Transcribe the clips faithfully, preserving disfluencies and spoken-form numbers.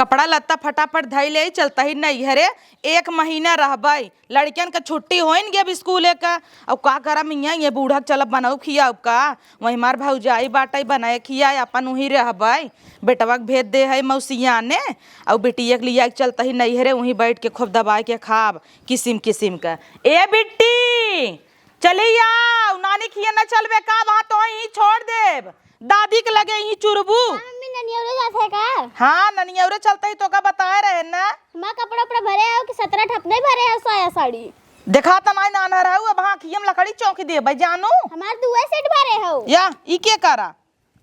कपड़ा लत्ता फटाफट धइ ले, चलतही नैहरे, एक महीना रहबइ। लड़कियन क छुट्टी होइन गे अब स्कूले क। अब का करम इहाँ, ये बूढ़ा क चलब बनउब खियाउब का? वहीं हमार भौजाई बाटइ बनइ खियाए, अपन उहीं रहबइ। बेटवा क भेज दे हइ मौसियाने, अउ बिटिया क लियाइ क चलतही नैहरे, उहीं बैठ के खूब दबाइ के खाब किसिम किसिम क। ए बिट्टी, चली आउ, नानी खिया न चलबे का? वहाँ तोहइ इहीं छोड़ देब, दादी के लगे इहीं चुरबू। हाँ मम्मी, ननियौरे जात है का? हाँ, ननियौरे चलतही तोका बताए रहे न। हमार कपड़ा उपड़ा भरे हउ कि सतरा ठप नहीं भरे हउ साया साड़ी? देखा त नाहीं नान्हर हउ, अब हाँ खियम लकड़ी चौंक देबइ जानू। हमार दुए सेट भरे हउ। या, ई के करा?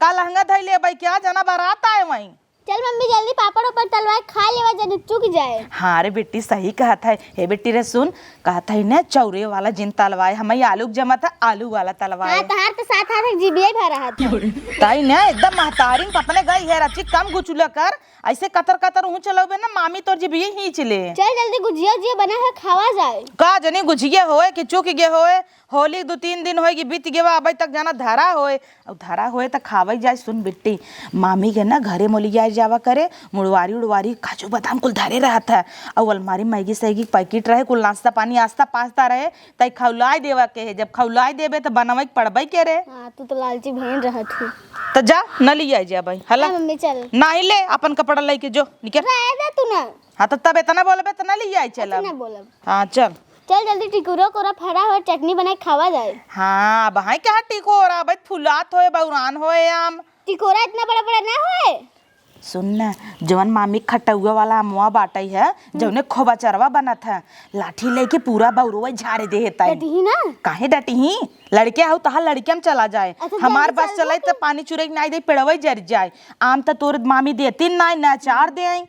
का लहंगा धइ लेबइ क्या? जना बारात आए वहीं। चल मम्मी, जल्दी पापड़ ओपड़ तलवाए, खा लेवा, जने चुक जाए। हाँ रे बेटी, सही कहत है। हे बेटी रे सुन, कहत है न चौरे वाला जिन तलवाए, हमइ आलू क जमत है, आलू वाला तलवाए। हाँ, तहार तो साथ हाथ एक जीबिया ही भरा हाथ है। ताई न एकदम महतारिन क अपने गई है रची, कम गुचुला कर, ऐसे कतर कतर उहूँ चलउबे न, मामी तोर जीबिया हींच ले। चल जल्दी गुजिया उजिया बना है, खावा जाए। का जनी गुजिया होए कि चुक गे होए, होली दू तीन दिन होए कि बीत गेवा, अबइ तक जना धरा होए। अब धरा होए त खावइ जाए। सुन बिट्टी, मामी के न घरे मोलियाए जावा करे, मुड़वारी उड़वारी, काजू बादाम कुल धरे रहत है। अउ अलमारी मैगी सैगी क पैकेट रहे, कुल नाश्ता पानी आस्ता पास्ता रहे, तइ खौलाए देवा के है। जब खौलाए देबे त बनवइ क पड़बइ के रे। हाँ, तू तो लालची बहिन रहत ही। त जा, न लियाए जाबइ, हला। हाँ मम्मी, चल। नाहीं ले, अपन कपड़ा लइके जो, निकल। रहे दे तू न। हाँ, त तब एतना बोलबे त न लियाए चलब। अच्छा, न बोलब। हाँ, चल। चल जल्दी टिकोरा कोरा फरा हो, चटनी बनाए खावा जाए। हाँ, अब हाँ कहाँ टिकोरा, अबइ फुलात होए, बौरान होए आम। टिकोरा इतना बड़ा बड़ा ना होए। सुन न, जवन मामी क खटउआ वाला अमवा बाटइ है, हम्म। जउने खोबा चरवा बनत है, लाठी लइके पूरा बौरवा झारे देहे तइ। डटिही ना? काहे डटिही? लड़के हउ तहार लड़के म चला जाए। अच्छा, हमार जल्दी बस चल चलइ तू। त पानी चुरइ क नाहीं दे, पेड़वइ जरि जाए। आम त तोर मामी देतिन नाहीं, न अचार देइ।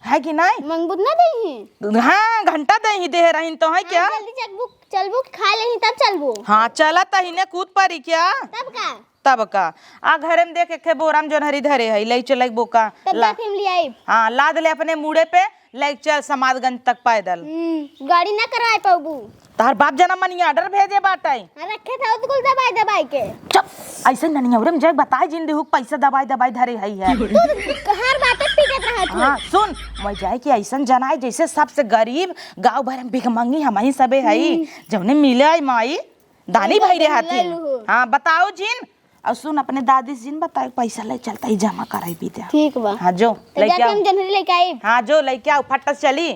है कि नाहीं? मंगबू त न देइहीं? हाँ, घंटा देइहीं देहे रहिन तोहइ हाँ, क्या? जल्दी चलबू, चलबू, खा लेइहीं तब चलबू। हाँ, चलत ही न कूद परी क्या? तब का? तब का? आ घरे म देख, एक्खे बोरा म जोन्हरी धरे हइ, लइ चलइ क बोका। तब ला-, जाके हम लियाइब। हाँ, लाद ले अपने मूड़े पे, लइ चल समादगंज तक पैदल। हम्म, गाड़ी न करवाए पउबू। तहार बाप जना money order भेजे बाटइ। हाँ, रखे था उसको दबाइ दबाइ के। चुप, अइसे ननियौरे म जाए बताए जिन देहू पैसा दबाइ दबाइ धरे हइ है। तू हर बात पे पीटत रहत हो। हाँ, सुन, मैं जाए कि अइसन जनाए जइसे सबसे गरीब गाँव भर म भिखमंगी हमहीं सबे हई। हम्म। जउने मिले आई माई, दानी जउने भइरे मिले हथिन। लू। हाँ, बताओ जिन। अउर सुन, अपने दादी से जिन बताए, पैसा लइ चलता ही जमा कराई भी दे। ठीक बा। हाँ, जो, त लइके जाके आओ। हम जनहरी लइके आई। हाँ, जो, लइके आओ, फट से चली।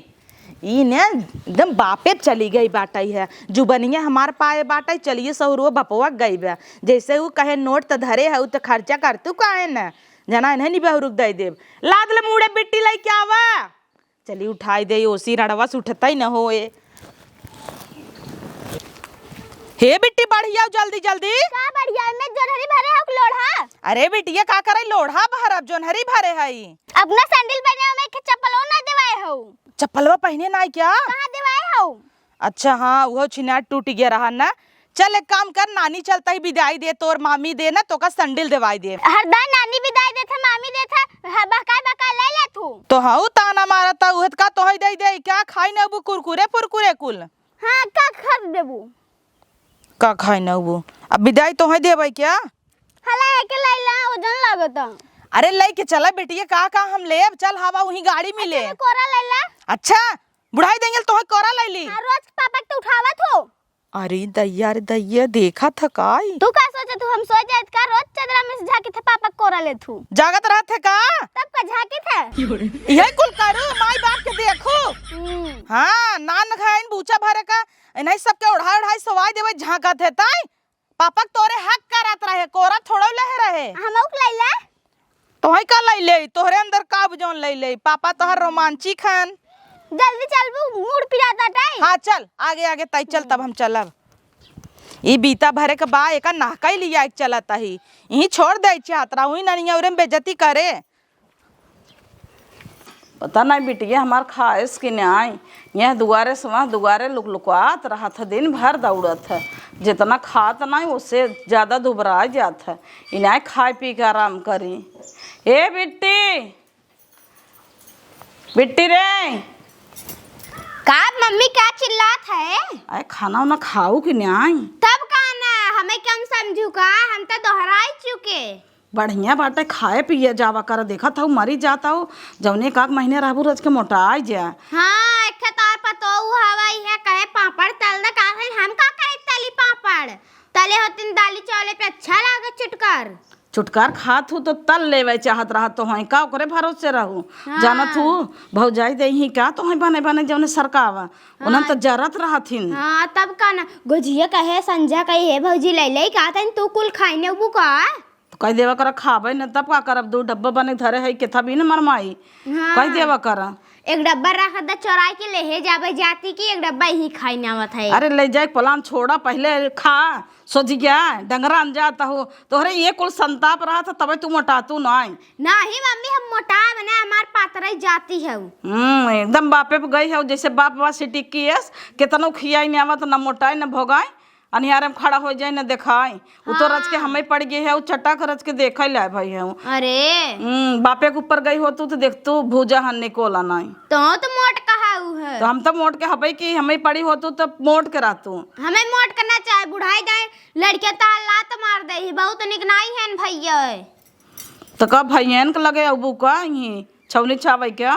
ई ने एकदम बापे चली गई बाटइ है। जुबनिया हमार पाए बाटइ, चलिए सहुरुआ बपवा गई बा। जइसे उ कहे नोट त धरे हउ त खर्चा करतू काहे न? जना इन्हें निबहुरुक दइ देब। लाद ले मूड़े बिट्टी लइके आवा। चली उठाई देई, ओसी रड़वा से उठतइ न होए। हे बिट्टी, बढ़िया जल्दी जल्दी। का बढ़िया? एमे जोन्हरी भरे हउ कि लोढ़ा? अरे बिटिया, का करइ, लोढ़ा भरब, जोन्हरी भरे हई। अपना सैंडल पहने में एक चप्पलो ना देवाए हउ। चप्पलवा पहने नाई क्या? कहाँ देवाए हउ? अच्छा हाँ, उहो छिनार टूट गया रहा ना। चल एक काम कर, नानी चलता ही बिदाई दे, तोर मामी दे ना, तोका सैंडल देवाई दे। हरदा नानी बिदाई देथे, मामी देथे, ह-, बहकाए बहकाए ले ले तू। तो हऊ ताना मारत, उहे त का तोहई दे दे, क्या खाई न अबू कुरकुरे फुरकुरे कुल? हाँ, का खा देबू? का खाई न अबू? अब बिदाई तोहई देबै क्या? हला एके लैला, ओजन लागता। अरे लइके चला बेटिया, का का हम लेब, चल हवा उहीं गाड़ी मिले। अच्छा, कोरा लैला। अच्छा, बुढ़ाई देंगे तोहई कोरा लैली। हाँ, रोज पापा के तो उठावत हो। अरे दैया रे दैया, देखा था का ई? तू का सोचे तू हम सो जाए का? रोज चदरा में से झांकी थे पापा कोरा ले थू। जागत रहत है का? तब का झांकी थे? यही कुल करू, माई बाप के देखू। हम्म। हाँ, नान खाइन बूचा भरे का, इन्हीं सबके ओढ़ाई ओढ़ाई सवाई देवे झांकत है ताई। पापा के तोरे हक करत रहे, कोरा थोड़ो लहे रहे। हम उक लैला। तोहई का लई ले? तोहरे अंदर का बुझौन लई ले? पापा तोहर रोमांचिक हन। जल्दी चलबू, मूड पिरात बाटे। हाँ, चल, आगे, आगे, तई चल, तब हम चलब। ई बीता भरे के बा, एका नहकाई लिया एक चलत ही। इहीं छोड़ दे चाहत रहा, उहीं ननिया उरे में बेइज्जती करे। पता नहीं बिटिया हमार खाएस कि नाई, यह दुआरे से वहाँ दुआरे लुकलुकात रहत है, दिन भर दौड़त है। जितना खात नहीं, उससे ज्यादा दुबरा जात है। इनाय खाए पी के आराम करी। ए बिट्टी, बिट्टी रे। का मम्मी, का चिल्लात है? अरे खाना उना खाऊ कि नाई? तब का ना, हमें कम समझू का? हम तो दोहराई चुके। बढ़िया बाटे, खाए पिए जावा कर, देखत हऊ मरी जात हऊ, जौने एकाक महीने रहबू रच के मोटाइ जा। हाँ, एक ठे तोर पतोहू हवइ है, कहे पापड़ तल दे, का कही, हम का करे तली पापड़? तले होतिन दाली चावले पे अच्छा लागे चुटकर। चुटकर खात हू तो तल लेवे चाहत रहत तो हैं का, ओकरे भरोसे रहू। हाँ। जानत हू, भौजाई देही का तो हैं बने बने जौने सरकावा, उन्हन हाँ। तो जरत रहथिन। हाँ, तब का ना, गोजिया कहे, संझा कही, "हे भौजी, ले ले का तन तू कुल खाई नेबू का?" तो कह देवा कर खाबे न, तब का करब, दू डब्बा बने धरे है, केथा भी न मरमाई। हाँ। कह देवा कर। एक डब्बा रख दे चोराई के, लेहे जाबे जाती कि एक डब्बा ही खाई न आवत है। अरे, ले जाए के प्लान छोड़ा, पहिले खा, सोझिया, डंगरा अन जात हो, तोहरे ये कुल संताप रहत है, तबे तू मोटातू नाई। नाही मम्मी, हम मोटाए बने, हमार पातरई जाती है। हम्म, एकदम बापे पे गई है, जैसे बाप बा सिटी की एस, केतनो खियाई न आवत, न मोटाई, न भोगाई। अनिहारे में खड़ा हो जाए न देखाई। उ तो रच के हाँ। हमें पड़ गए है, उ चटा के रच के देखे लाए भाई है। अरे। हम्म, बापे के ऊपर गई होतू तो देखतू भूजा हन निकोला नाई। तो तो मोट कहाऊ है। तो हम तो मोट के हबे कि हमें पड़ी होतू तो मोट के रहतू। हमें मोट करना चाहे, बुढ़ाई जाए, लड़के तार लात मार दे ही, बहुत निक नाई है न भैया। तो का भैयन के लगे अबू का ही? छौनी छावै क्या?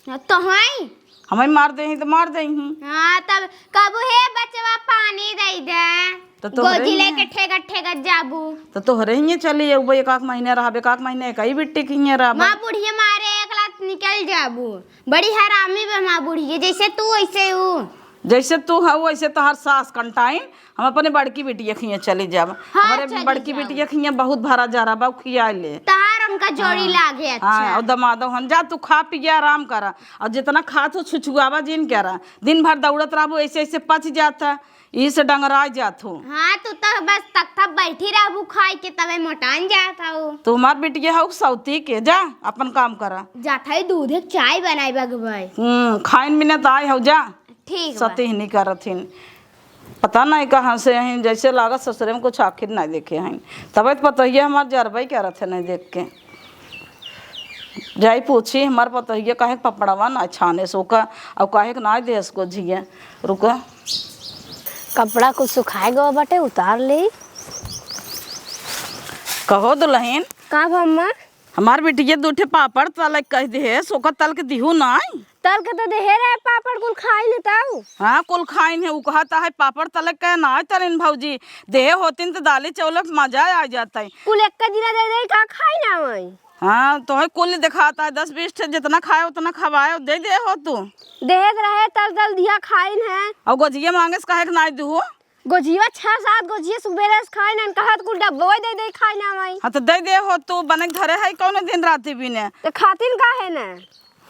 हाँ, तो हैं। हमें मार देही तो मार देही। हाँ, तब कबू हे बचवा पानी दे दे। तो तोहरे गोदी ही लेके है। ठेगत ठेगत जाबू। तो तोहरे ही चली अउबे, एक आध महीने रहबे, एक आध महीने कई बिट्टी के हियाँ रहबे। माँ बुढ़िया मारे एक लात निकल जाबू। बड़ी हरामी बे माँ बुढ़िया, जैसे तू वैसे हूँ। जैसे तू हऊ वैसे तोहार सास कंटाइन। हम अपने बड़की बिटिया खियाँ चली जाब। हाँ, हमारे चली बड़की जाओ। बिटिया खियाँ बहुत भरा जा रहा बा, खिया ले। तहार उनका जोड़ी हाँ, लागे अच्छा। हाँ, और दमादो हन, जा तू खा पी के आराम करा। और जितना खात हो छुछुआवा जिन करा, दिन भर दौड़त रहबू, ऐसे ऐसे पच जात है, यही से डंगराय जात हो। हाँ, तू तो बस तख्ता बैठी रहबू खाई के, तबे मोटान जात हो। तू हमार बिटिया हो सौती के, जा अपन काम करा। जात है दूध एक चाय बनाए बगबै। हम्म, खाइन मिनत आए हो जा। ठीक बा। सती नहीं करत हिन। पता नहीं कहाँ से हैं, जैसे लागत ससुरे में कुछ आखिर नहीं देखे हैं। तबे तो पतोहिया हमार जरबे करत है नहीं देख के। जाई पूछी हमार पतोहिया काहे के पपड़वा ना छाने से ओका, और काहे के ना देस गोझिया। रुका। कपड़ा कुछ सुखाए गवा बाटे, उतार ले। कहो दुल्हन। का बा अम्मा? हमार बिटिया दू ठे पापड़ तले कह दे, सोका तल के दिहू नाई। तल के तो देहे रहे पापड़, कुल खाइन है तऊ। हाँ, कुल खाइन है, उ कहत है पापड़ तले के नाई तलिन भौजी, देहे होतिन तो दाली चावल के मजा आ जाता है। कुल एक का दिना दे दे, का खाई ना वही। हाँ, तो है कुल देखाता है, दस बीस ठे जितना खाए उतना खवाए, दे दे हो तू। देहे तो रहे तल तल दिया खाइन है। और गोझिया मांगे से काहे के नाई दिहू? गोझिया छह सात गोझिया सुबेरे से खाइन है, कहत कुल डब्बो दे दे खाई ना वही। हाँ, तो दे दे हो तू, बने के धरे है कौन दिन राती बिने। तो खातिन काहे ना?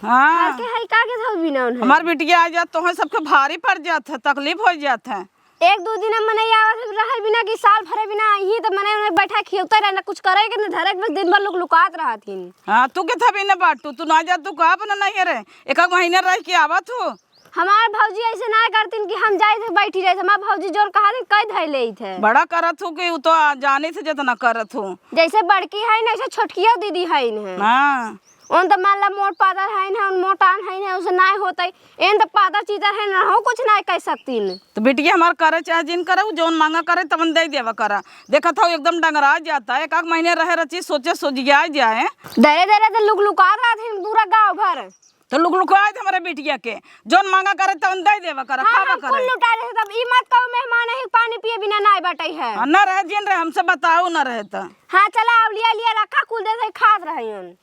हाँ। घर के है का के धो बिना उन्हें? हमार बिटिया आ जात, तोहे सबके भारी पड़ जात है, तकलीफ हो जात है। एक दो दिन मने आवत है, रहे बिना कि साल भरे बिना आई ही, तो मने उन्हें बैठा खियौते रहना, कुछ करे के न धरे के, बस दिन भर लुक लुकात रहत हिन। हाँ, तू के थबी न बाटू, तू ना जा, तू का अपना नहीं रे, एक एक महीने रह के आवत हो। हमार भौजी ऐसे ना करतिन कि हम जाइत है बैठी रहित, हमार भौजी जोन कहा दिन कह धै लेइत है। बड़ा करत हो कि उ तो आ, जानित है जितना करत हो। जैसे बड़की है ना, ऐसे छोटकियो दीदी है इन्हें। हाँ। उन तो मान ला मोट पातर है ना, उन मोटान है ना, उसे ना होतै। एन तो पातर चीतर है ना, हो कुछ ना कह सकतिन। तो बिटिया हमार करे चाहे जिन करे, उ जौन मांगा करे तवन दे देवा करा। देखत हो एकदम डंगरा जाता है, एक आध महीने रहे रची सोचे सोझिया जाए। धरे धरे तो लुक लुका रहा थे पूरा गाँव भर। तो लुक लुकाए दे हमरे बिटिया के, जौन मांगा करे तौन दे देवा करा, हाँ, खावा हम कुल करे। लुटा रहे, तब ई मत कहू मेहमान है, पानी पिए बिना नाय बटई है। हाँ, ना रहे जिन रहे, हमसे बताओ ना रहे तो। हाँ, चला, अब लिया, लिया रखा, कुल दे दे, खात रहे हन।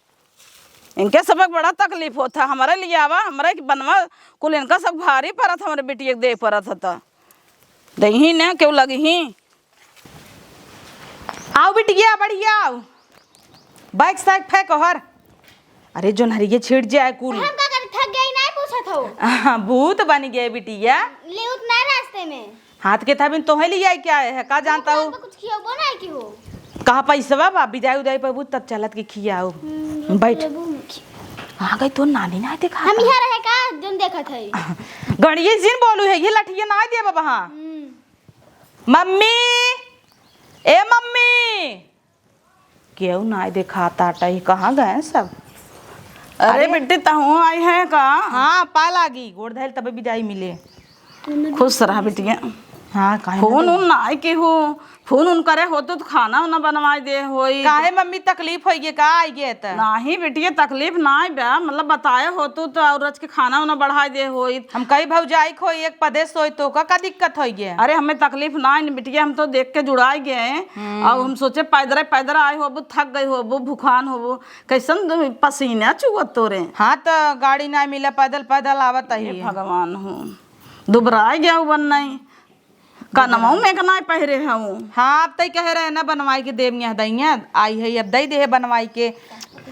इनके सबक बड़ा तकलीफ होता, हमरे लिए आवा, हमरे के बनवा, कुल इनका सब भारी परत, हमरे बिटिया के दे परत होता। दही ना, केहू लगही। आओ बिटिया, बढ़िया आओ। बैग सैग फेंक हर। अरे, जोनहरिये छिड़ जाए कुल। हम का करे, थक गई, नहीं पूछत हो। हाँ, भूत बन गए बिटिया। ले उतना रास्ते में। हाथ के थाबिन तोहे ले आई क्या है, का जानता हो? कुछ खियोबो नहीं की हो। कहाँ पैसवा बा, बिदाई उदाई पबू तब चलत के खियाओ। हम्म, बैठ। लेबू में खिया। आ गई तो नानी ना देखा हम था। यहाँ रहे का, जोन देखत है। गणिये जिन बोलू है, ये लठिया ना दे बाबा, हाँ। हम्म। मम्मी, ए मम्मी, केहू नाई देखात आटा, ई कहाँ गए सब? अरे अरे। बिट्टी, तहूँ आई है का? हाँ, पा लागी, गोड़ धैल तबे बिदाई मिले। खुश रहा बिटिया। हाँ, काहे ना फोन दे? उन नाई केहू, फोन उन करे होतू तो खाना उना बनवाई दे होई। काहे मम्मी, तकलीफ होई गे का आई गे त? नाही बिटिया, तकलीफ नाई बा, मतलब बताए होतू तो और रच के खाना उना बढ़ाई दे होई। हम कही भौजाई खोई एक पदेश होई तो का, का दिक्कत होई गे? अरे हमें तकलीफ नाई न बिटिया, हम तो देख के जुड़ाई गए। हम्म। और हम सोचे पैदर पैदर आए होबू, थक गई होबू, भूखान होबू, कैसन दु-, पसीना चुअत तोरे। हाँ, तो गाड़ी ना मिला, पैदल पैदल आवत हे ही। भगवान हो, दुबराए गया बन नहीं। कनमऊ में के नाई पहिरे हऊ। हाँ, अब तई कहे रहे ना बनवाई के देब, यहाँ दइया आई है, अब दई दे है बनवाई के।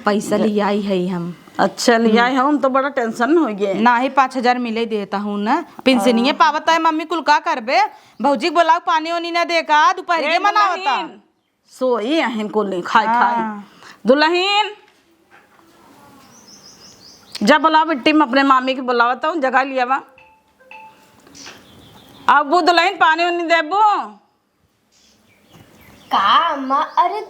पैसा ले आई है हम। अच्छा, ले आई हऊ, हम तो बड़ा टेंशन में हो गए। नाही, पाँच हजार मिले देता हूँ ना, पेंशनिये पावत है मम्मी, कुल का करबे? भौजी के बोलाओ, पानी ओनी ना दे का, दोपहर ए के मनावता। दुल्हन, सोई अहन कुल नहीं खाई खाई। हाँ। दुल्हन, जा बोलाओ बिट्टी, मैं अपने मामी के बोलावत हूँ, जगा लिया बा। अब वो दुल्हन पानी उनी देबो? का अम्मा? अरे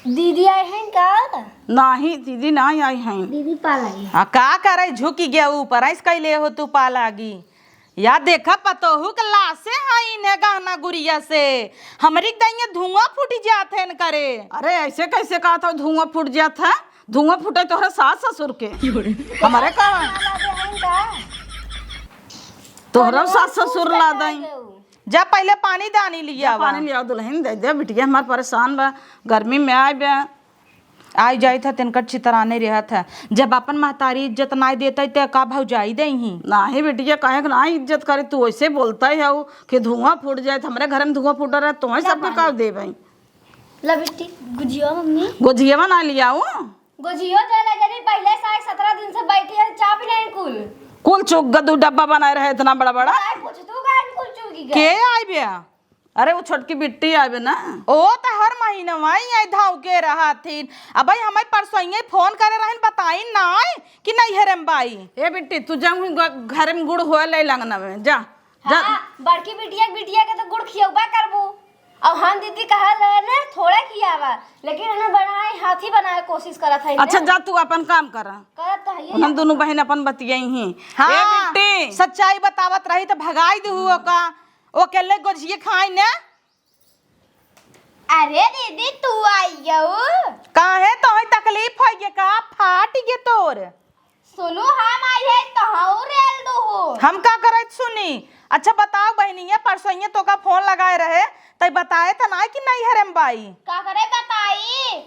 दीदी आई हैं का? नाही, दीदी नाही आई हैं। दीदी पाल आई है। आ, का करे, झुकि गया ऊपर, ऐस कैले हो तू पाल आगी। या देखा, पतोहू के लाशे है इन्हें गहना गुरिया से। हमरी दइया धुआं फूटि जात है इनकरे। अरे, ऐसे कैसे कहत हो धुआं फूट जात है? धुआं फूटे तोहरे सास ससुर के। हमरे का? तोहरे सास ससुर ला दई। जा पहिले पानी दानी लिया जा, पानी लिया, दुल्हन दे दे, बिटिया हमार परेशान बा, गर्मी में आए बा। आई जाइत ह, तिनकर चितराने रहत ह। जब अपन महतारी इज्जत नाई देतै, त का भौजाई देइहीं? नाही बिटिया, काहे के नाही इज्जत करे? तू ऐसे बोलता है कि धुआं फूट जाए, त हमरे घर में धुआं फूट रहा, तुम्हें सबके का देबै? ला बिट्टी, गुजिया मम्मी। गोजियावा ना लियाऊ? गोजियो तो लगे नहीं, पहले से सत्रह दिन से बैठी है, चाह भी नहीं कुल। कुल चुग गदू डब्बा बनाए रहे इतना बड़ा बड़ा। काय पूछ तू, काय कुल चुगी गए? के आई बे? अरे, वो छोटकी बिट्टी आवे ना। ओ, त हर महीनवा ही आई धाव के रहथिन। अब भाई, हमें परसोइये फोन करे रहन, बताइन ना आए कि नैहरे में बाई। ए बिट्टी, तू जा हुई ग-, घर में गुड़ होए ले लंगना में, जा, जा। हाँ, बड़की बिटिया के, बिटिया के तो गुड़ खियौबा करबू। अब हम दीदी कहल रहे ने, थोड़ा खियावा, लेकिन उन्हें बनाए, हाथी बनाए कोशिश करत है अच्छा, ने। जा तू अपन काम कर। करत तो है ये। हम दोनों बहन अपन बतियाई ही। हाँ, ए बिट्टी। सच्चाई बतावत रही तो भगाई दू ओका। ओ अकेले गोजिए खाई ने। अरे दीदी, तू आई गऊ? काहे, तोहई तकलीफ होई गे का? फाट गे तोर? सुनू, हम आई है, तोहऊ रेल दू। हम का करत सुनी? अच्छा बताओ बहिनिया, परसोइये तोका फोन लगाए रहे, तई बताए त नाई कि नैहरे में बाई? का करे बताई?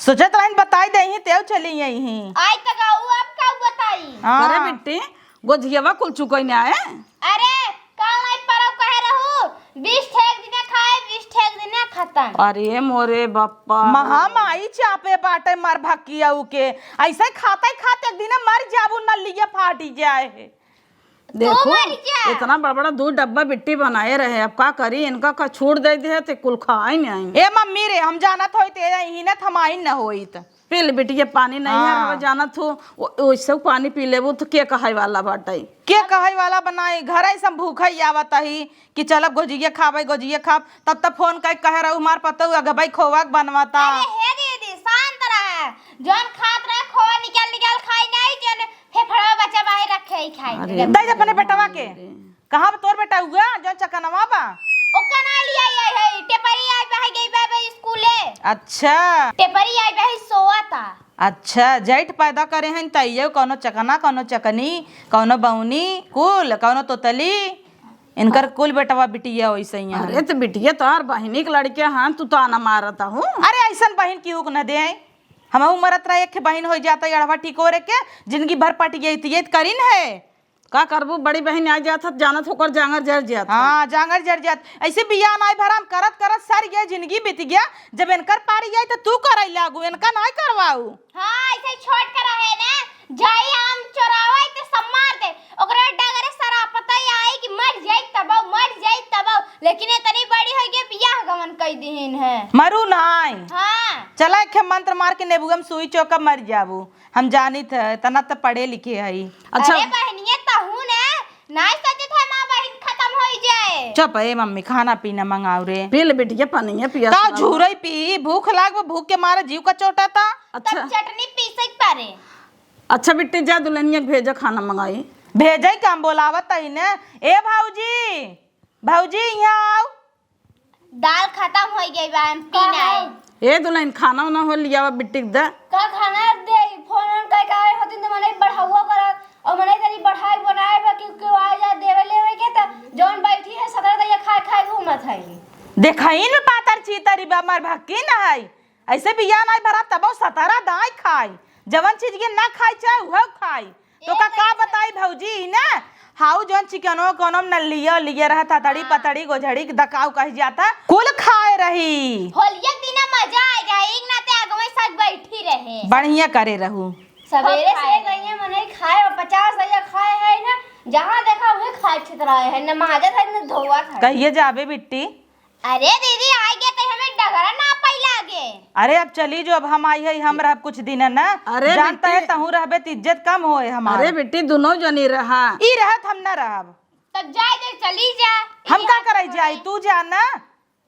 सोचत रहन बताई देही, तेव चली यही। आई त गऊ, अब का बताई? हाँ। अरे बिट्टी, गोझियावा कुल चुकई ना आए? अरे, काल नाई परब कहे रहू, बीस ठे एक दिने खाए, बीस ठे एक दिने खतम। अरे मोरे बप्पा। महामाई चापे बाटे मर भक्किया उके। ऐसे खाते खाते एक दिने मर जाबू, नलिया फाटी जाए है। देखो, मर जा। इतना बड़ा बड़ा दू डब्बा बिट्टी बनाए रहे, अब का करी, इनका का छोड़ दे दे, ते कुल खाए नहीं आई। ए मम्मी रे, हम जानत होई ते यही न थमाइन न होइत। पी ले बिटिया पानी नहीं है, हाँ। हमें जानत हो, ओ-, ओइसे पानी पी लेबू तो के कहै वाला बाटे? के कहै वाला बनाई? घरै से हम भूखै आवत ही कि चलब गोजिया खाबै, गोजिया खाब। तब तक फोन कइ कहे रहू, "हमार पतोह अगबै खोवा के बनवाता।" अरे हे दीदी, शांत रहे। जौन खात रहे खोवा निकाल निकाल खाई नहीं, जौन फेफड़वा बचा बाहर रखे ही खाई। अरे दे दे अपने बेटवा के। रे। कहाँ बा तोर बेटा हुआ, जौन चकनवा बा? ओका ना लिया आई है, टेपरी आई बा, गई बा, बा स्कूले। अच्छा। टेपरी आई बा, सोवता। अच्छा, जेठ पैदा करे हैं तइयो कौनो चकना, कौनो चकनी, कौनो बौनी, कुल, कौनो तोतली, इनकर कुल बेटवा बिटिया वैसे ही हैं। अरे तो बिटिया तोहार बहिनी के लड़के हैं, तू ताना मारत हूँ। अरे ऐसन बहिन केहू के न दे, हमहू मरत रहे, एक बहिन हो जाता अड़वा टिकोरे के, जिंदगी भर पट गई थी, ये करीन है। का करबू, बड़ी बहिन आ जात हत, जानत होकर जांगर जर जात हत। हाँ, जांगर जर जात। ऐसे बियाह नाई भराम करत करत सर गया, जिंदगी बीत गया। जब इनकर पारी आई तो तू करई लागू, इनका नाई करवाऊ। हाँ, ऐसे छोट कर रहे ना, जाई हम चोरावे तो सब मार दे। ओकरे डगरे सरापता आई कि मर जाई तबो, मर जाई तबो। लेकिन इतनी बड़ी हो गई, बियाह गमन कई दिहिन है। मरू नाई। हाँ। चला एक मंत्र मार के नेबुआ में सुई चोका मर जाबू। हम जानित है, इतना त पढ़े लिखे हई। अच्छा। अरे बहनिया, तहू ने नाई सोचत है माँ बहिन खतम होई जाए। चुप ए मम्मी, खाना पीना मंगाओ रे। पी ले बिटिया, पानी है, पिया का सुना। झूरई पी, भूख लाग, भूख के मारे जीव का चोटाता। अच्छा। तब चटनी पीसे के पारे। अच्छा बिट्टी, जा दुल्हनिया के भेजा खाना मंगाई। भेजे के हम बोलावत ही ने। ए भौजी, भौजी, यहाँ आओ। दाल खतम होइ गई बा, हम पी ना आए। ए दुल्हन, खाना उना हो लियावा बिट्टी के द। का खाना दे? फोन ऑन करके आए होती तो मने बढ़ावा करत, और मने तनी बढ़ाई बनाए बा कि केहू आ जा देवे लेवे के, त जौन बैठी है सतरा तैया खाए खाए घूमत है। देखइन में पातर चीतरी बा, मर भक्की ना है। ऐसे बिया नाई भरा तबो सतरा दाई खाई, जवन चीज के ना खाई चाहे उहे खाई। तो का, का बताई भौजी, ई ना हाउ जौन चिकनो कोनो में न लियो, लिए रहत हथड़ी, हाँ। पतड़ी, गोझड़ी, दकाऊ कह जाता, कुल खाए रही। होलिया के दिना मजा आए रहे, एक नाते आगवे साथ बैठी रहे। बढ़िया करे रहू। सवेरे से गई है, मने खाए और पचास भैया खाए है ना, जहाँ देखा उहे खाए छितराए है, न माजत है, न धोवत है। कहिए जाबे बिट्टी? अरे दीदी, आइ गए तो हमें डगरा ना पाई लागे। अरे अब चली जो, अब हम आई है, हम रहब कुछ दिन है ना। अरे जानता बिट्टी। है, तहूँ रहबे त इज्जत कम होए हमार। अरे बिट्टी, दुनो जनी रहा। ई रहत हम ना रहब। तब जाए दे, चली जा। हम ई का हाथ करे में जाई, है। तू जा ना।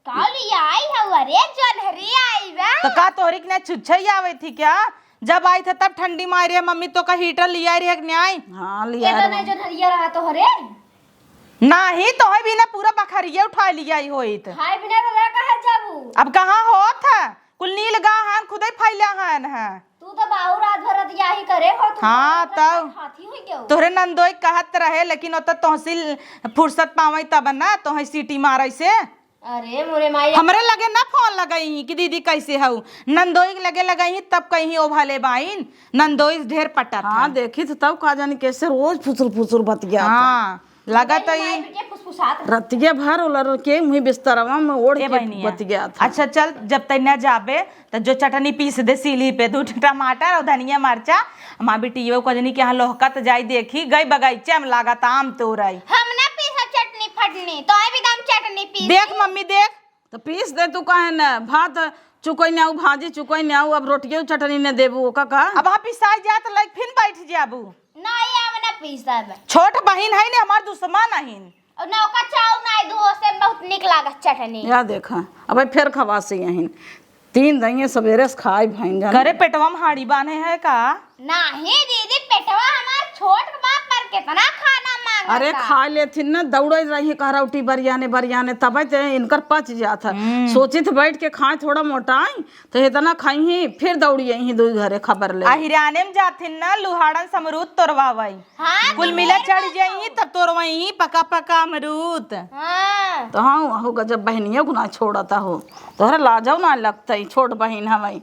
का लिया आई है? अरे जोन्हरी आई बा। तो का तोहरी के ना छुच्छे ही आवे थी क्या? जब आई थे तब ठंडी मारे रहे, मम्मी तो का हीटर लिया रहे कि नहीं? हाँ, लिया ये तो रहे। नहीं जोन्हरिया रहा तोहरे। नाही, तोहे बिना पूरा बखरिया उठा लिया ही होइत। खाए बिना तो ना कहा जाबू। अब कहाँ होत है? कुल नील गाहन खुदे फैला हन है। तू तो बाऊ रात भर रतिया ही करे हो, तू हाँ, तो तब खाती हुई क्यों? तोहरे नंदोई कहत रहे, लेकिन ओत तोहसी फुर्सत पावे तब ना, तोहे सीटी मारे से। अरे मोरे माई। हमरे लगे ना फोन लगई ही कि दीदी कैसे हऊ, नंदोई के लगे लगई ही तब कहीं ओ भले बाइन, नंदोई ढेर पटत हाँ, है। देखी तो तब का जानी कैसे रोज फुसुर फुसुर बतिया था। हाँ। लागत है ई फुसफुसात रहे। रतिया भर ओलर के मुँह बिस्तरवा में ओढ़ ए के बहिनिया। बतियात है। अच्छा चल, जब तै न जाबे त जो चटनी पीस दे सीली पे, दू ठो टमाटर और धनिया मरचा। हमार बिटियो कजनी के यहाँ लोहकत जाई देखी, गई बगीचे में लागत आम तोरई। हम ना पीसब चटनी फटनी, तो भी दम चटनी पीस देख दी। मम्मी देख। तो पीस दे तू, काहे न भात चुकई न आऊ, भाजी चुकई न आऊ, अब रोटियो चटनी न देबू ओका का? अब हाँ पिसाई जा त लइक फिन बैठ जाबू। नहीं, हम ना पीसब। छोट बहिन है ने, हमार दुश्मन हइन। और ना ओका चाउर ना दू, ओसे बहुत निक लागत चटनी। या देखा, अब फेर खवासी हइन। तीन दइये सवेरे से खाए भइन जान। करे पेटवा में हाड़ी बांधे है का? नाही दीदी, पेटवा हमार छोट बा, पर कितना खाना मांगता। अरे खा लेथिन ना, दौड़े रही कहरौटी बरियाने बरियाने, तबे ते इनकर पच जात है। हम्म। सोचित बैठ के खाए थोड़ा मोटाई, तो इतना खाई ही, फिर दौड़ी आई ही दुई घरे खबर ले। अहिराने में जाथिन ना, लुहाड़न समरूद तोरवावई। हाँ, कुल तो मिला मेर चढ़ बात जाई, हो। तब तोरवई पका पका अमरूद। हाँ। तो हाँ, हो गजब बहनियों को ना छोड़ता हो, तोहरा लाजो ना लगता ही, छोट बहिन हवई।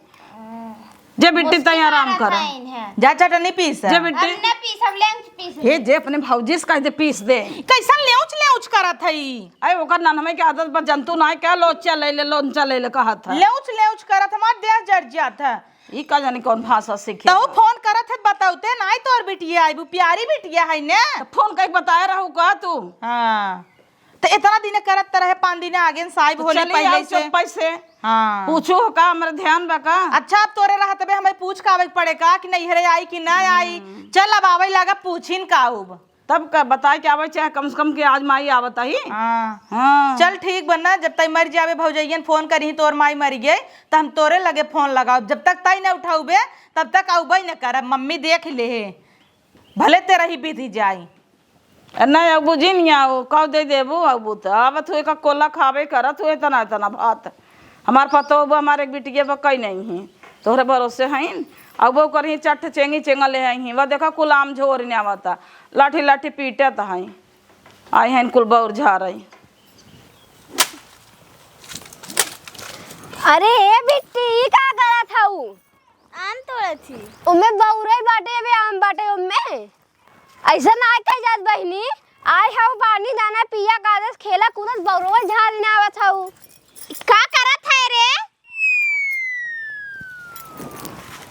जे बिट्टी मुस्किल तैं आराम वाला कर। साइन है। जा चटनी पीस। जे बिट्टी। हम न पीस, हम लेंच पीस। हे जे अपने भौजी से कह दे पीस दे। कैसन लेउच लेउच करत है ई? अरे ओकर नन्हवे के आदत बा, जंतु ना क्या लोचा ले ले, लोंचा ले ले कहत है। लेउच लेउच करत, हमार देह जर जात है। ई का जानी कौन भाषा सीखे तहु बा। फोन करत है, बताउते नाई तोर बिटिया आइबू, प्यारी बिटिया है ने। तो फोन कई बताए रहू का तू? हाँ। त इतना दिन करत त रहे, पाँच दिन आगे न साइब तो होले चली पहिले आओ से। चुप्पे से। हाँ। पूछू हो का, हमरे ध्यान बा का? अच्छा, अब तोरे रहत बे हमें पूछ के आवे के पड़े का कि नैहरे आई कि ना आई? हम्म। चल, अब आवे लागा, पूछिन का उब। तब का बताए के आवे, चाहे कम से कम के आज माई आवत आई। हाँ। हाँ। चल, ठीक बा ना, जब तई मर जावे, भौजैयन फोन करी, तोर माई मर गई, त हम तोरे लगे फोन लगाओ। जब तक तई न उठाउबे, तब तक आउबे न करब। मम्मी देख ले हे, भले तेरा ही बीत जाई। ए, नहीं, अब बुझी नहीं आओ, कब दे देबू, अब तो आवत हुए का कोला खाबे करत हुए, इतना, इतना भात। हमार पतो बा, हमारे एक बिटिया बा, कई नहीं है, तोहरे भरोसे हईन। अब वो करही चट चेंगी चेंगा ले आई हैं, वह देखा कुल आम झोर ने आवता, लाठी लाठी पीटत हैं, आई हैं कुल बौर झारई। अरे ए बिट्टी, ई का करत हऊ? आम तोड़त ही। ओमे बौरई बाटे, अबे आम बाटे ओमे। ऐसा ना कह जात बहिनी, आए हऊ पानी दाना पिया कादस खेला कूदत बौरवा झार ना आवत हऊ। का करत है रे?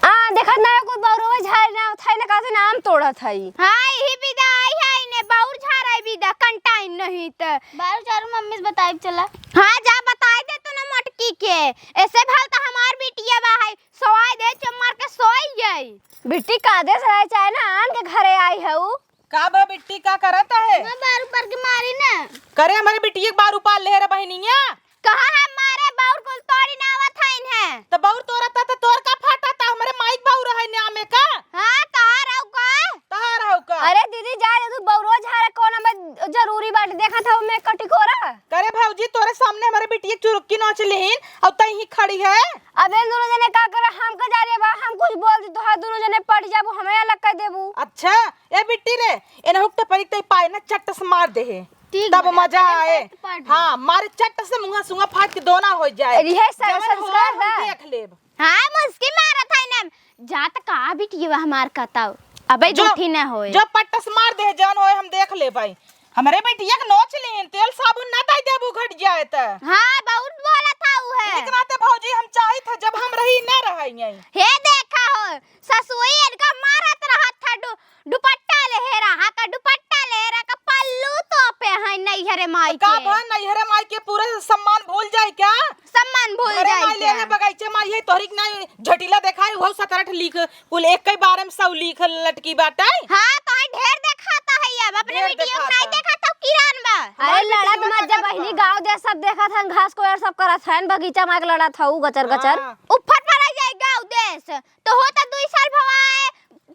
आ, देखत ना कुछ बौरवा झार ना आवत है ना, कहते ना आम तोड़त है। हाँ, यही विदा आई है, इन्हें बौर झार आई विदा, कंटाइन नहीं त। बारू चारू मम्मी से बताइब चला। हाँ, जा बताई दे तू ना मोटकी के। ऐसे भल त हमार बिटिया बा है, सोआई दे, चुप मार के सोई जाई। बिट्टी कादे से रहे चाहे ना, आन के घरे आई हऊ। का बा बिट्टी, का करत है? मैं बारू पर के मारी ना। करे हमरे बिटिया के बारू पाल ले रे बहिनिया। कहा है मारे बौर कुल तोड़ी ना आवत है इन्हें। त बौर तोरत है त तोर का फाटत है? हमरे माई के बौर है नामे का। हाँ, तहार हऊ का? तहार हऊ का? अरे दीदी, जा दे तू, बौरो झारे कौन में जरूरी बाटे, देख हाथ में कटिकोरा। करे भौजी, तोरे सामने हमरे बिटिया के चुरुक्की नोच लिहिन अउर तई ही खड़ी है। अबे दुनो जने का करे, हमका जा रे बा, हम कुछ बोल दी तो हर दुनो जने पड़ जाबू, हमें अलग कर देबू। अच्छा, ए बिट्टी रे, एनहुक टपरी तई पाए ना चट्ट से मार दे है। ठीक तब बा, मजा तनी आए। पेट पाट हाँ, मारे चट्ट से मुंहा सुंगा फाट के दोना हो जाए। अरे, हे सर, जवन संस्कार होए, हम बा। देख लेब। हाँ, मुस्की मारत है ना। जात का बिटिया हमार कताऊ। अबे जो, झूठी ना होए। जो पट्टस मार दे, जवन होए, हम देख लेब भाई। हमरे बिटिया के नोच लेन, तेल साबुन ना दे देबू घट जाए त। हाँ, बहुत बोलत है उ है। एक नाते भौजी हम चाहित है, जब हम रही ना रही। हे देखा हो, ससुई इनका मारत रहत था, दु-, दुपट्टा लेहे रहा, का दुपट्टा लेहे रहा, का पल्लू तोपे है नैहरे माई का के। भा नैहरे माई के पूरा सम्मान भूल जाए क्या? सम्मान भूल घरे जाए माई क्या? लेहे बगैचे माई है, तोहरी के नाई झटिला देखाई, उहो सतरठ लिख, कुल एक ही बारे में सौ लिख लटकी बाटे। हाँ, तो है ढेर देखाता है अब, अपने ढेर वीडियो में देखाता। नहीं देखाता, किरान बा। अरे हमारे लड़त वीडियो मत में जा देखाता। बहिनी, गाँव देश सब देखत हन, घास कोयर सब करत हन, बगीचा में लड़त हऊ गचर गचर। हाँ। उफर पर आ जाए गाँव देश, तो होता दुई साल भवाए,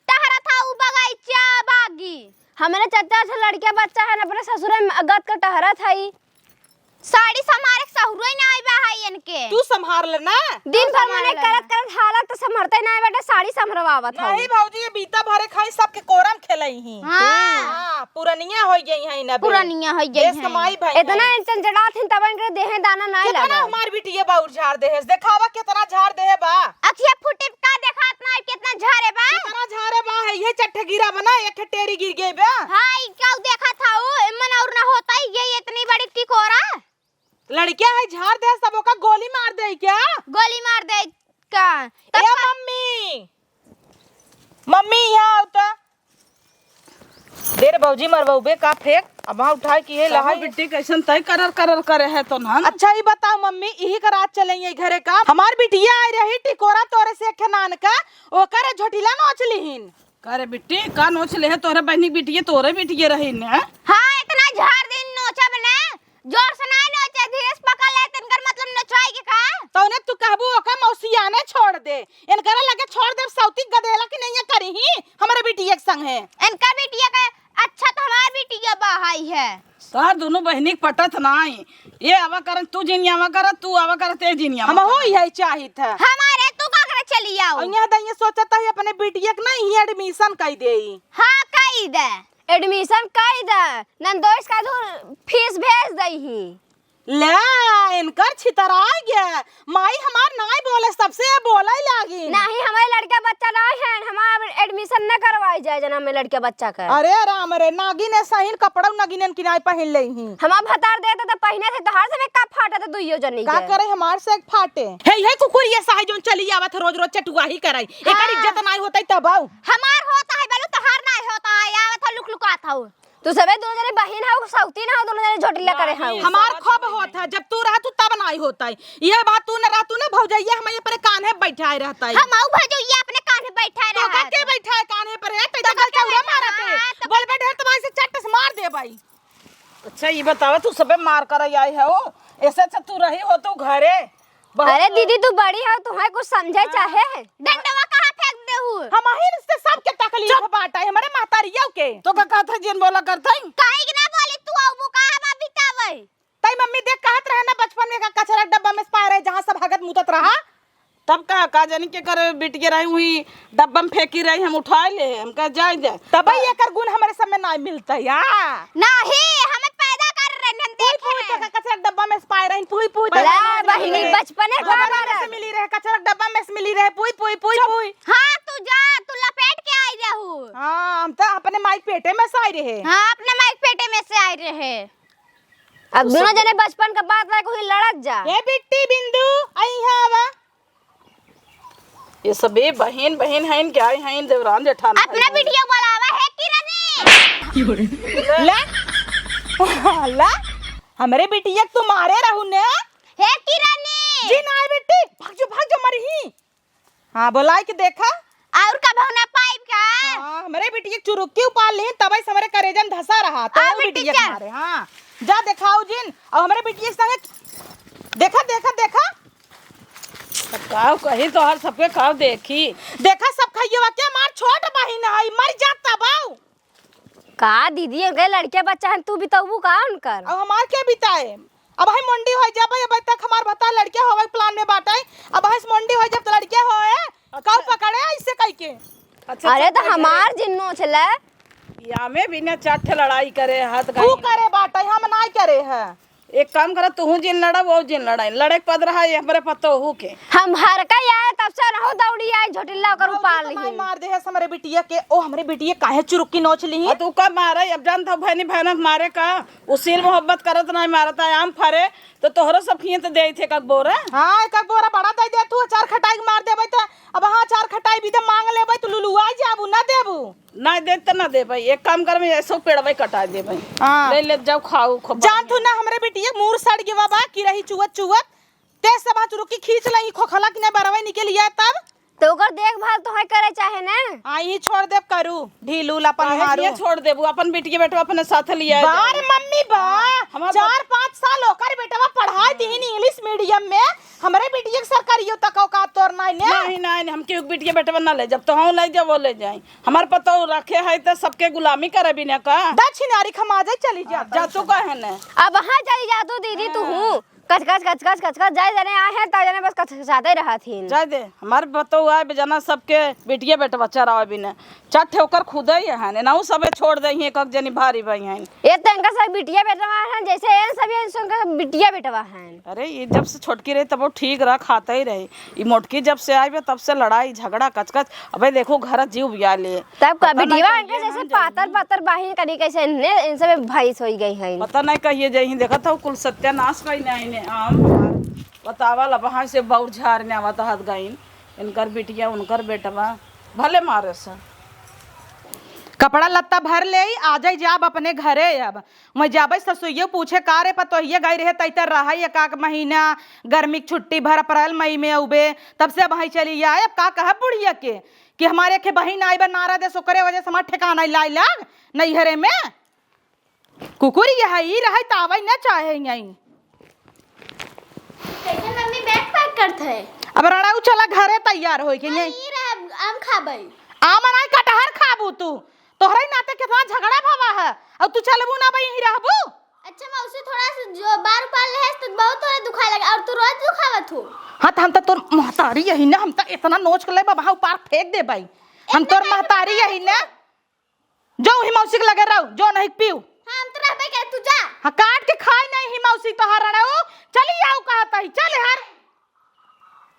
टहरत हऊ बगैचा बागी। हमरे चच्चा से लड़के बच्चा है, अपने ससुरे में गत के टहरत हई। साड़ी संभारे के सहुरे ना आइबा है इनके। तू संभार ले ना। दिन भर मने करत करत हालत तो संभरते ना बेटा, साड़ी संभरवावत हऊ। नहीं भौजी, ये बीता भरे खाई सबके कोरम खेलई ही। हाँ। हाँ, पुरनिया हो गई है ना बे। पुरनिया हो गई देश है। कमाई भाई इतना है। इंचन जड़ात हिन तब इनके देहे दाना ना कितना लगा। हमार बिटिया बाउर झाड़ दे है, देखावा कितना झाड़ दे है बा। अखिया फूटे का देखात ना कितना झारे बा। कितना झारे बा है, ये चट्ठ गिरा बना, एक टेरी गिर गई बा। हाँ, ई का देखात हऊ, एमन और ना होता है, ये इतनी बड़ी टिकोरा। लड़किया है झाड़ दे, सब ओका गोली मार दे क्या? गोली मार दे का? ए मम्मी, मम्मी यहाँ आओ तो। दे रे भौजी, मरबउबे का फेंक, अब वहाँ उठाए कि हे कहो लहाई। बिट्टी कैसन तय करर करर करे है तो ना। अच्छा ई बताओ मम्मी, इही का रात चले ये घरे का? हमार बिटिया आई रही टिकोरा तोरे से खेनान का, ओकर झोटिला नोच लिहिन। का रे बिट्टी, का नोच ले है तोरे बहिनी बिटिये, तोरे बिटिये रही ने? हाँ, इतना झाड़ दिन नोचब ने, जोर से नाई नोचे, धीरे से पकड़ ले, तिनकर मतलब नोचवाई के का? तौने तू कहबू ओका मौसियाने छोड़ दे, इनकरे लगे छोड़ देब, सौती गदेला की नैया करिही हमरे बिटिया के संग है। इनका बिटिया के अच्छा तो हमार बिटिया बहाई है। तोहार दुनो बहिनी के पटत नाई, ये आवा करन तू जिन आवा कर, तू आवा कर ते जिन आवा हम हो कर। यही चाहित है। हमारे तू का करे चली आओ? और यहाँ दाइये सोचत है अपने बिटिया के ना ही एडमिशन कई देई। हाँ, कई दे। एडमिशन कई दे, नंदोइस का धुर फीस भेज दई ही। ले, इनकर छितराय गे। माई हमार नाई बोले, सबसे बोले लागी। नाही, हमारे लड़का बच्चा नाई है, हमार एडमिशन न करवाई जाए जना में लड़का बच्चा का। अरे राम रे, नागिन है सहीन, कपड़ा नागिन की नाई पहिन ले ही। हमार भतार देते तो पहिने थे, तोहार से का फाटत दुइयो जनी का के। करे हमार से फाटे? हे, हे कुकुर ये साहे जोन चली आवत रोज रोज चटुआही कराई। एकर हाँ। इज्जत नाई होतई तब आऊ। हमार होता है बोलू, तोहार नाई होता है, आवत हो लुक लुकात हो। तू सबे दोनों जने बहिन हऊ, सौतीन हऊ, दोनों जने झोटिला करे हऊ। हमार खूब होत है, जब तू रहतू तब नाई होत है। ये बात तू न रहतू न भौजैया हम ये पर कान्हे बैठाए रहता है। हम आऊ भौजैया अपने कान्हे बैठाए तो रहत। के बैठाए कान्हे पर है, तै तो तो गल चौरा मारत है। हाँ, तो बोलबे ढेर तो भाई से चट्ट से मार दे भाई। अच्छा ये बतावा तू सबे मार कर आई है हो, ऐसे अच्छा तू रही हो तू घरे। बहुत अरे दीदी, तू बड़ी हो, तुम्हें कुछ समझे हाँ। चाहे? डंडवा कहाँ फेंक देहू? हम अहिन से सबके तकलीफ चुप। बाटा है, हमरे महतारियों के। तो का कहत है, जिन बोला करत है? काहे के ना बोली तू, आऊ वो कहाँ बा बितावे? तई मम्मी देख कहत रहे ना, बचपन में का कचरा डब्बा में से पाए रहे, जहाँ सब हगत मुतत रहा। तब का, का जानी के कर बिटिया रही हुई, डब्बा में फेंकी रही, हम उठाए ले, हम कह जाए दे। तबई एकर गुण हमरे सब में नाई मिलता है, या? नाही, हमें पैदा कर रहे, हम पूई, देखे पूई, रहे। तो का कचरा डब्बा में से पाए रही, पूई, पूई, बड़ा डब्बा में से बहिनी मिली रहे। बचपने का हमारे बात में से है। मिली रहे, कचरा डब्बा में से मिली रहे, पूई, पूई, पूई, चुप। पूई। हाँ, तू जा, तू लपेट के आई रहू। हाँ, हम तो अपने माई के पेटे में से आई रहे। हाँ, अपने माई के पेटे में से आई रहे। अब दोनों जने बचपन का बात लायक हुई लड़त जा। ए बिट्टी बिंदु, आई यहाँ आवा। ये सबे बहिन, बहिन हइन, क्या हइन, देवरान जेठान अपना हइन। वीडियो बनावा है किरनी। ले, ला, हमरे बिटिया के तू मारे रहू ने। हे किरनी। जी ना बिट्टी, भाग जो, भाग जो, मरही। हाँ, बोलाई के देखा। और कबहू ना पाइब का? हाँ, हमरे बिटिया के चुरुक्की उपाल लिहिन, तबई से हमरे करेजा में धसा रहा। तो आ, हमरे बिटिया बिटिया के चल। मारे, हाँ। जा देखाओ जिन, और हमरे बिटिया के संगे देखा, देखा, देखा। अब काव कही तो हर सबके काव देखी। देखा सब खइयवा के मार छोट बहिन है, मर जात तब आऊ। का दीदी, उनके लड़के बच्चा हन, तू बितउबू का उनकर? अब हमार के बिताए? अब है मुंडी होइ जाबे, अब तक हमार भतार लड़के होवे के plan में बाटे। अब है मुंडी होइ जब तो लड़के होए, अच्छा। कब पकड़े ऐसे कह के? अच्छा, अरे, अच्छा, तो हमार जिन नोच ले। या में बिना चार ठे लड़ाई करे, हाथ तू गाई। करे बाटे, हम नाई करे है। एक काम करा, तू जिन लड़ा, वो जिन लड़ा, लड़े के पद रहा ये हमरे पतोहू के। हम हर का आए, तब से रहो दौड़ी आए, झोटिल्ला ओकर उपाड़ ली। मार दे है हमरे बिटिया के, ओ हमरे बिटिया काहे चुरुक्की नोच ली? आ, तू का मारे, अब जानत हो भैनी भैनक मारे का, उ सील मोहब्बत करत नाई मारत है, आम फरे, तो तोहरो सब खिए तो देई थे एक बोरा। हाँ, एक बोरा बड़ा दे दे तू, अचार खटाई के मार देबे तो, अब हाँ, अचार खटाई भी तो मांग लेबे, तू लुलुआई जाबू, ना देबू। ना दे त ना देबे, एक काम करबे, ऐसो पेड़वे कटा देबे। हाँ। ले ले जाओ, खाओ, खूब जान तू ना, हमरे बिटिया मूर सड़ गवा बा, कि रही चुअत चुअत, ते सब हाथ रुकी खींच लही, खोखला कि नहीं बरवे निकल लिया तब। तो ओकर देखभाल तो है करे चाहे ना। हाँ, यही छोड़ देब करू, ढील उल अपन काहे मारू। ये छोड़ देबू, अपन बिटिया बेटवा अपने साथ लिया बार जाए। मम्मी बा, हाँ, हमार चार पाँच साल ओकर बेटवा पढ़ाई दीहिन English medium में, हमरे बिटिया के सरकारियो तक औकात तोर नाई ने। नहीं, नहीं, नहीं, हम केहू के बिटिया बेटवा ना ले जब, तो हम ले जाओ, वो ले जाए। हमार पतोह रखे है तो सबके गुलामी करे बिना का? दक्षिणारी खमा जाए, चली जा। जा तू कहे ने। अब हाँ चली जा तू दीदी, तू हाँ। हूँ। कच कच, कच कच, कच कच, जाए जाने आए हैं, ताए जाने बस कच कचाते रहत हिन। जाए दे, हमार पतोह आए बेजाना सबके बिटिया बेटवा चरावे बिना। चार ठे ओकर खुदे ही है, एनाहू सबे छोड़ दे ही, एक एक जनी भारी भाई हैं। ये तो इनका सब बिटिया बेटवा हैं, जैसे ये सब ये इनका बिटिया बेटवा हैं। अरे, ये जब से छोटकी रही तब वो ठीक रहा, खाता ही रही। ई मोटकी जब से आई बे, तब से लड़ाई, झगड़ा, कचकच। अबे देखो, घर जीव बिया ले। तब का पता नहीं बिटिया कहिए इनके ना जैसे जइही। पातर पातर बाहिन करी कैसे इनने, इन सब भैंस होई गई हैं। पता नहीं कहिए जइही, देखत हो कुल सत्यानाश कइने आइने। आम हमार बतावा ला, वहाँ से बौर झार ने आवत हाथ गइन। इनकर बिटिया, उनकर बेटवा, भले मारे सन। कपड़ा लत्ता भर लेई, आ जाई जाब अपने घरे अब। मैं जाबे ससुइये पूछे, "का रे पतोहिये गई रहे, तैतर रहा एकाक महीना, गर्मी के छुट्टी भर अप्रैल मई में अउबे, तब से अब वहीं चली आए, अब का कहब बुढ़िया के कि हमारे के बहिन आई बा नारा देश, ओकरे वजह से हमार ठिकाना लाई लाग नैहरे में।" कुकुर यह ई रहे त आवै न चाहे यहीं। कैसे मम्मी बैग पैक करत है? अब रणऊ चला घरे तैयार होई के हाँ, यहीं। ई रहा आम खाबै। आम नाई कटहर खाबू तू। तोहरे नाते कितना झगड़ा भवा है। और तू चलबू ना बा यहीं रहबू? अच्छा मौसी, थोड़ा सा जो बार उपार लेहस तो बहुत थोड़ा दुखाए लगे और तू रोज दुखावत हो। हाँ, त हम त तोर महतारी यही ना, हम त इतना नोच के ले बा, वहाँ उपार फेंक देबै। हम इतना तोर महतारी यही ना। जो ही मौसी के लगे रहो, जो नहीं पीऊ। हाँ, हम तो रहबे करे, तू जा। हाँ, काट के खाई नहीं ही मौसी तोहार रणऊ। चली आओ कहत ही, चल हर।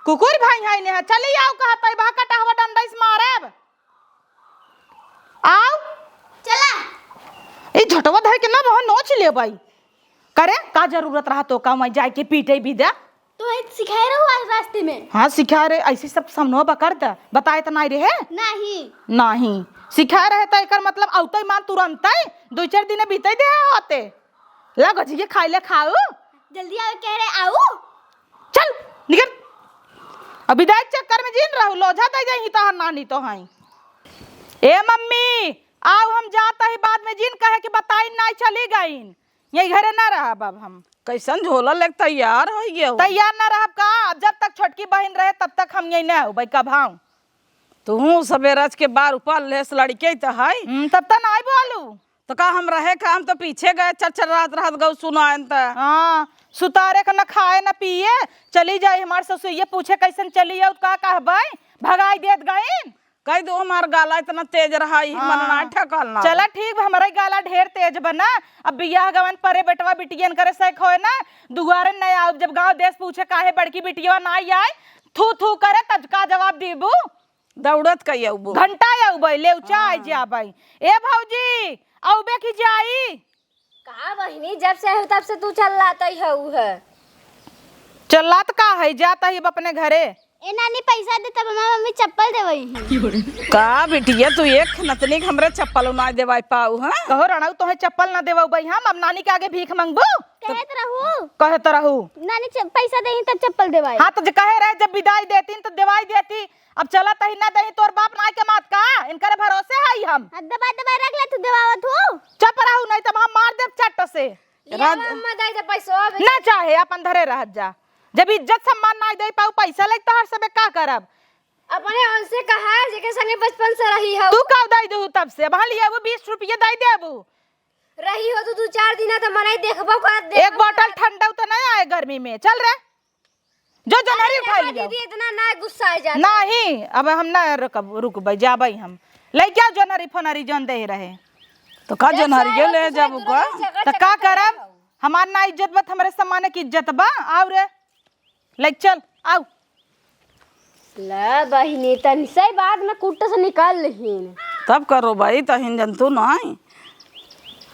कुकुर भाई है ने, चली आओ कहत ही, बहा कटहवा डंडा से मारब। आओ। चला। ई झोटवा धर के ना बहा नोच लेबै। करे, का जरूरत रहा तो का वहीं जाए के पीटे भी दे? तो एक सिखाए रहो आज रास्ते में। हाँ, सिखाए रहे, ऐसे सब सामने बकर दे, बताए त नाई रहे? नहीं। नहीं। सिखाए रहे त एकर मतलब औते मान तुरंत है, दो चार दिन बीते दे होते। ला गजिए खाए ले खाऊ। जल्दी आओ, कह रहे आओ। चल, निकल। अभी दाई चक्कर में जिन रहू, लोझा दे जाई तोहर नानी तो हैं। ए मम्मी, आओ हम जात ही बाद में जिन कहे कि बताई नाई चली गईन। यही घरे ना रहब अब हम। कैसन झोला लेके तैयार होइ गयो? तैयार ना रहब का? अब जब तक छोटकी बहिन रहे तब तक हम यही ना होबै कभाऊ। तू सबेरज के बार उपाल लेस लड़के त है। हम्म, तब त नाई बोलू। तो का हम रहे का? हम तो पीछे गए, चरचर रात रहत गौ सुनायन त। हाँ, सुतारे का न खाए न पिए, चली जाई हमार ससुइये पूछे कैसन चली आउत का कहबै, भगाई देत गईन। कह दो हमार गाला इतना तेज रहा, ई मन हाँ। ना ठेकाल ना। चला ठीक बा, हमरे गाला ढेर तेज बा ना। अब बियाह गवन परे बेटवा बिटियन करे सैक होए ना, दुआरे न आउब। जब गाँव देश पूछे काहे बड़की बिटिया ना आई, थू थू करे, तब का जवाब दीबू? दौड़त कई अउबू। घंटा अउबै, लेउचा आई हाँ। जाबै। ए भौजी, अउबे की जाई? का बहिनी, जब से आयु तब से तू चल्लातै हऊ है। चल्लात का है, जात है अब अपने घरे। ए नानी, पैसा दे तब हमार मम्मी चप्पल देवई है। का बिटिया, तू एक नतनी के हमरे चप्पल ना देवाई पाऊ, हाँ? कहो रणऊ, तोहे चप्पल ना देवाऊ बई हम, अब नानी के आगे भीख मांगबू? कहत रहू। कहत रहू। नानी च-, पैसा देही तब चप्पल देवाई। हाँ, तो जे कहे रहे जब विदाई देती तो देवाई देती, अब चलत ही ना दही, तोर बाप नाई कमात का? इनकरे भरोसे हई हम। हाँ, दबाई दबाई रख ले, तू देवावत हो। चुप रहू, नहीं तो हम मार देब चट्ट से। लिया राज- अम्मा, दे दे पैसवा, अभी। ना चाहे, अपन धरे रहत जा। जब इज्जत सम्मान नाई दे पाऊ, पैसा लेके तोहर सबे का करब? अपने उनसे कहा, जेके संगे बचपन से रही हो। तू का दई देहू तब से? अब हाँ लिया वो बीस रुपये दई देबू। रही हो तो दू चार दिन तो मनई देखबो करत, एक देखबो बोतल करत। ठंडा तो नहीं आए गर्मी में। चल रे, जो जनरी अरे उठा देखो लियो। दीदी, इतना ना गुस्सा आ जाता। नहीं, अब हम ना रुकब, रुकबै, जाबै हम। लइके आओ जनरी फनरी जौन दे रहे। तो का जब जनरी सारे ये ले होते जाबू सारे का? दुल्हन झगड़ तो का झगड़ करब? करते हो। हमार ना इज्जत बा, हमरे सामान की इज्जत बा। आओ रे, ले चल, आओ। ला बहिनी, तनी सही बात में कुट्ट से निकाल लिहिन। तब करो भाई, तहिन जंतु नहीं।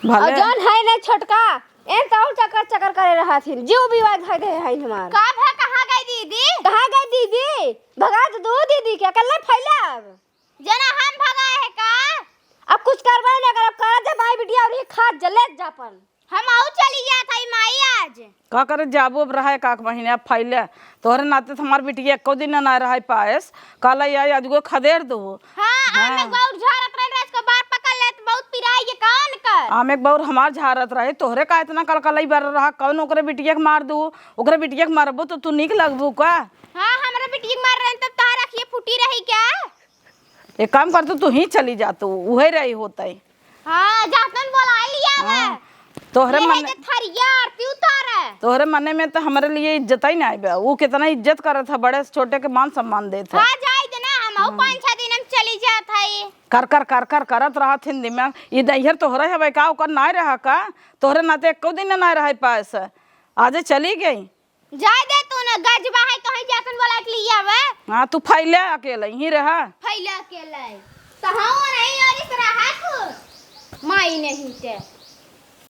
और भले जौन है नहीं छोटका, एन तो और चकर चकर करे रहत हिन, जीव विवाद है दे है हमार। का भा, कहाँ गई दीदी? कहाँ गई दीदी? भगा तो दो दीदी के, अकेले फैला अब। जना हम भगाए है का? अब कुछ करबे न कर, अब करा दे भाई बिटिया और ये खा जले जापन। हम आऊ चली जात हई माई आज। का करे जाबू, अब रहे का महीने, अब फैले। तोहरे नाते तो हमार बिटिया एको दिन ना रहे पाएस। काला या अजगो खदेड़ दो। हाँ, हाँ। आम एक बार झारत रहे, राज को बार पकड़ ले तो बहुत पिराई के कान कर। आम एक बार हमार झारत रहे, तोहरे का इतना कलकलई बर रहा, कौन ओकरे बिटिया के मार दू? ओकरे बिटिया के मारबू तो तू नीक लगबू का? हाँ, हमरा बिटिया के मार रहे तब तोहार अखिए फूटी रही क्या? एक काम कर, तू, तू ही चली जा, तू उहे रही होतई। हाँ, जातन बोला लिया है। हाँ, तोहरे ये है मने जे थरिया आरती उतारे। तोहरे मने में तो हमरे लिए इज्जत ही नहीं बा। वो कितना इज्जत करत है, बड़े से छोटे के मान सम्मान देत है। हाँ, जाई दे ना, हम आऊ हाँ। पाँच छह दिन में चली जात है। कर, कर, कर, कर, करत रहत हिंदी में। ई नैहर तोहरे हवे का, ओकर नाय रहा का? तोहरे नाते एको दिन नाय रहे पाएस। आजे चली गई। जाए दे तू न, गजबा है, कहीं जातन बोला के लिए आवे। हाँ, तू फैले अकेले ही रहा। फैले अकेले। तो हाँ, नहीं और इस रहा तू। माई नहीं ते।